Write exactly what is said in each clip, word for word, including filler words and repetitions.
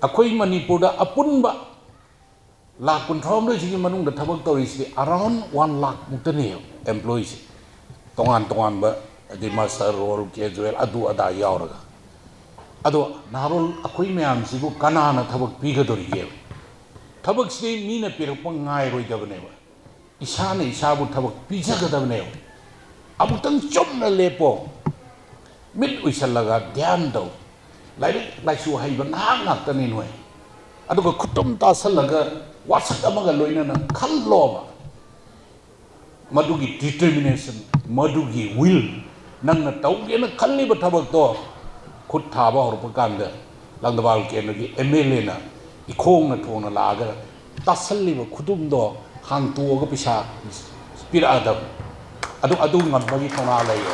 ꯑꯩꯈꯣꯏ ꯃꯅꯤꯄꯨꯔꯗ ꯑꯄꯨꯟꯕ ꯂꯥꯈ ꯀꯨꯟꯊ꯭ꯔꯥ ꯍꯨꯝꯗꯣꯏꯁꯤꯒꯤ ꯃꯅꯨꯡꯗ ꯊꯕꯛ ꯇꯧꯔꯤꯁꯤꯗꯤ around one lakh ꯃꯨꯛꯇꯅꯦꯕ employeeꯁꯦ, ꯇꯣꯉꯥꯟ ꯇꯣꯉꯥꯟꯕ, ꯍꯥꯏꯗꯤ master role, casual, ꯑꯗꯨ ꯑꯗꯥ ꯌꯥꯎꯔꯒ꯫ ꯑꯗꯣ ꯅꯍꯥꯔꯣꯜ ꯑꯩꯈꯣꯏ ꯃꯌꯥꯝꯁꯤꯕꯨ ꯀꯅꯥꯅ ꯊꯕꯛ ꯄꯤꯒꯗꯧꯔꯤꯒꯦꯕ? ꯊꯕꯛꯁꯤꯗꯤ ꯃꯤꯅ ꯄꯤꯔꯛꯄ ꯉꯥꯏꯔꯣꯏꯗꯕꯅꯦꯕ, ꯏꯁꯥꯅ ꯏꯁꯥꯕꯨ ꯊꯕꯛ ꯄꯤꯖꯒꯗꯕꯅꯦꯕ꯫ ꯑꯃꯨꯛꯇꯪ ꯆꯨꯝꯅ ꯂꯦꯞꯄꯣ, ꯃꯤꯠ ꯎꯏꯁꯜꯂꯒ ꯙ꯭ꯌꯥꯟ ꯇꯧ꯫ ꯂꯥꯏꯔꯤꯛ ꯂꯥꯏꯁꯨ ꯍꯩꯕ ꯅꯍꯥ ꯉꯥꯛꯇꯅꯤ ꯅꯣꯏ꯫ ꯑꯗꯨꯒ ꯈꯨꯇꯨꯝ ꯇꯥꯁꯜꯂꯒ ꯋꯥꯁꯛ ꯑꯃꯒ ꯂꯣꯏꯅꯅ ꯈꯜꯂꯣꯕ꯫ ꯃꯗꯨꯒꯤ determination, ꯃꯗꯨꯒꯤ will, ꯅꯪꯅ ꯇꯧꯒꯦꯅ ꯈꯜꯂꯤꯕ ꯊꯕꯛꯇꯣ ꯈꯨꯠ ꯊꯥꯕ ꯍꯧꯔꯛꯄ ꯀꯥꯟꯗ ꯂꯪꯗꯕꯥꯜ ꯀꯦꯟꯗ꯭ꯔꯒꯤ MLAꯅ ꯏꯈꯣꯡꯅ ꯊꯣꯡꯅ ꯂꯥꯛꯑꯒ ꯇꯥꯁꯜꯂꯤꯕ ꯈꯨꯗꯨꯝꯗꯣ ꯍꯥꯡꯇꯣꯛꯑꯒ ꯄꯩꯁꯥ ꯄꯤꯔꯛꯑꯗꯕꯅꯤ꯫ ꯑꯗꯨ, ꯑꯗꯨ ꯉꯝꯕꯒꯤ ꯊꯧꯅꯥ ꯂꯩꯌꯦ꯫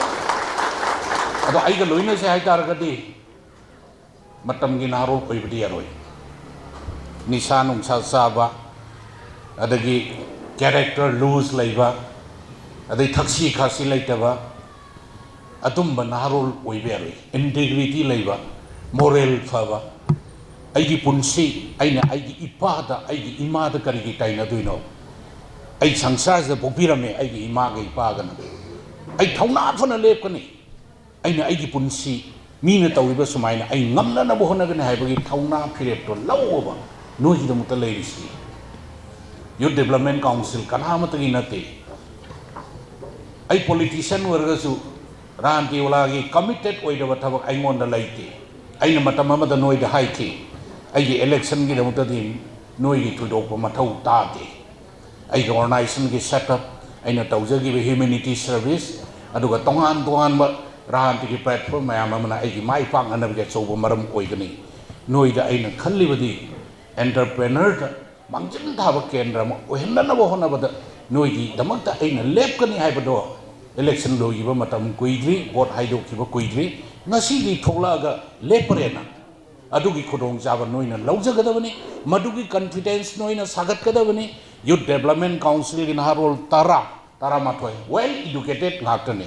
ꯑꯗꯣ ꯑꯩꯒ ꯂꯣꯏꯅꯁꯦ ꯍꯥꯏꯇꯥꯔꯒꯗꯤ ꯃꯇꯝꯒꯤ ꯅꯍꯥꯔꯣꯜ ꯑꯣꯏꯕꯗꯤ ꯌꯥꯔꯣꯏ꯫ ꯅꯤꯁꯥ ꯅꯨꯡꯁꯥ ꯆꯥꯕ, ꯑꯗꯒꯤ character loose ꯂꯩꯕ, ꯑꯗꯩ ꯊꯛꯁꯤ ꯈꯥꯁꯤ ꯂꯩꯇꯕ, ꯑꯗꯨꯝꯕ ꯅꯍꯥꯔꯣꯜ ꯑꯣꯏꯕ ꯌꯥꯔꯣꯏ꯫ Integrity ꯂꯩꯕ, moral ꯐꯕ, ꯑꯩꯒꯤ ꯄꯨꯟꯁꯤ ꯑꯩꯅ ꯑꯩꯒꯤ ꯏꯄꯥꯗ, ꯑꯩꯒꯤ ꯏꯃꯥꯗ ꯀꯔꯤꯒꯤ ꯇꯥꯏꯅꯗꯣꯏꯅꯣ? ꯑꯩ ꯁꯪꯁꯥꯔꯁꯤꯗ ꯄꯣꯛꯄꯤꯔꯝꯃꯦ ꯑꯩꯒꯤ ꯏꯃꯥꯒ ꯏꯄꯥꯒꯅ꯫ ꯑꯩ ꯊꯧꯅꯥ ꯐꯅ ꯂꯦꯞꯀꯅꯤ꯫ ꯑꯩꯅ ꯑꯩꯒꯤ ꯄꯨꯟꯁꯤ ꯃꯤꯅ ꯇꯧꯔꯤꯕ ꯁꯨꯃꯥꯏꯅ ꯑꯩ ꯉꯝꯅꯅꯕ ꯍꯣꯠꯅꯒꯅꯤ ꯍꯥꯏꯕꯒꯤ ꯊꯧꯅꯥ ꯐꯤꯔꯦꯞꯇꯣ ꯂꯧꯑꯣꯕ꯫ ꯅꯣꯏꯒꯤꯗꯃꯛꯇ ꯂꯩꯔꯤꯁꯤ Youth Development Council ꯀꯅꯥ ꯑꯃꯠꯇꯒꯤ ꯅꯠꯇꯦ꯫ ꯑꯩ politician ꯑꯣꯏꯔꯒꯁꯨ ꯔꯥꯟꯇꯤꯋꯥꯂꯥꯒꯤ committed ꯑꯣꯏꯗꯕ ꯊꯕꯛ ꯑꯩꯉꯣꯟꯗ ꯂꯩꯇꯦ꯫ ꯑꯩꯅ ꯃꯇꯝ ꯑꯃꯗ ꯅꯣꯏꯗ ꯍꯥꯏꯈꯤ, ꯑꯩꯒꯤ electionꯒꯤꯗꯃꯛꯇꯗꯤ ꯅꯣꯏꯒꯤ ꯊꯣꯏꯗꯣꯛꯄ ꯃꯊꯧ ꯇꯥꯗꯦ꯫ ꯑꯩꯒꯤ organizationꯒꯤ setup, ꯑꯩꯅ ꯇꯧꯖꯈꯤꯕ humanity service, ꯑꯗꯨꯒ ꯇꯣꯉꯥꯟ ꯇꯣꯉꯥꯟꯕ ꯔꯥꯟꯇꯤꯒꯤ platform ꯃꯌꯥꯝ ꯑꯃꯅ ꯑꯩꯒꯤ ꯃꯥꯏ ꯄꯥꯛꯅꯅꯕꯒꯤ ꯑꯆꯧꯕ ꯃꯔꯝ ꯑꯣꯏꯒꯅꯤ꯫ ꯅꯣꯏꯗ ꯑꯩꯅ ꯈꯜꯂꯤꯕꯗꯤ entrepreneurꯗ ꯃꯥꯡꯖꯤꯟ ꯊꯥꯕ ꯀꯦꯟꯗ꯭ꯔ ꯑꯃ ꯑꯣꯏꯍꯟꯅꯅꯕ ꯍꯣꯠꯅꯕꯗ ꯅꯣꯏꯒꯤꯗꯃꯛꯇ ꯑꯩꯅ ꯂꯦꯞꯀꯅꯤ ꯍꯥꯏꯕꯗꯣ election ꯂꯣꯏꯈꯤꯕ ꯃꯇꯝ ꯀꯨꯏꯗ꯭ꯔꯤ, vote ꯍꯥꯏꯗꯣꯛꯈꯤꯕ ꯀꯨꯏꯗ꯭ꯔꯤ, ꯉꯁꯤꯗꯤ ꯊꯣꯛꯂꯛꯑꯒ ꯂꯦꯞꯄꯔꯦꯅ꯫ ꯑꯗꯨꯒꯤ ꯈꯨꯗꯣꯡꯆꯥꯕ ꯅꯣꯏꯅ ꯂꯧꯖꯒꯗꯕꯅꯤ, ꯃꯗꯨꯒꯤ confidence ꯅꯣꯏꯅ ꯁꯥꯒꯠꯀꯗꯕꯅꯤ꯫ Youth Development Councilꯒꯤ ꯅꯍꯥꯔꯣꯜ ꯇꯔꯥ, ꯇꯔꯥꯃꯥꯊꯣꯏ well educated ꯉꯥꯛꯇꯅꯤ꯫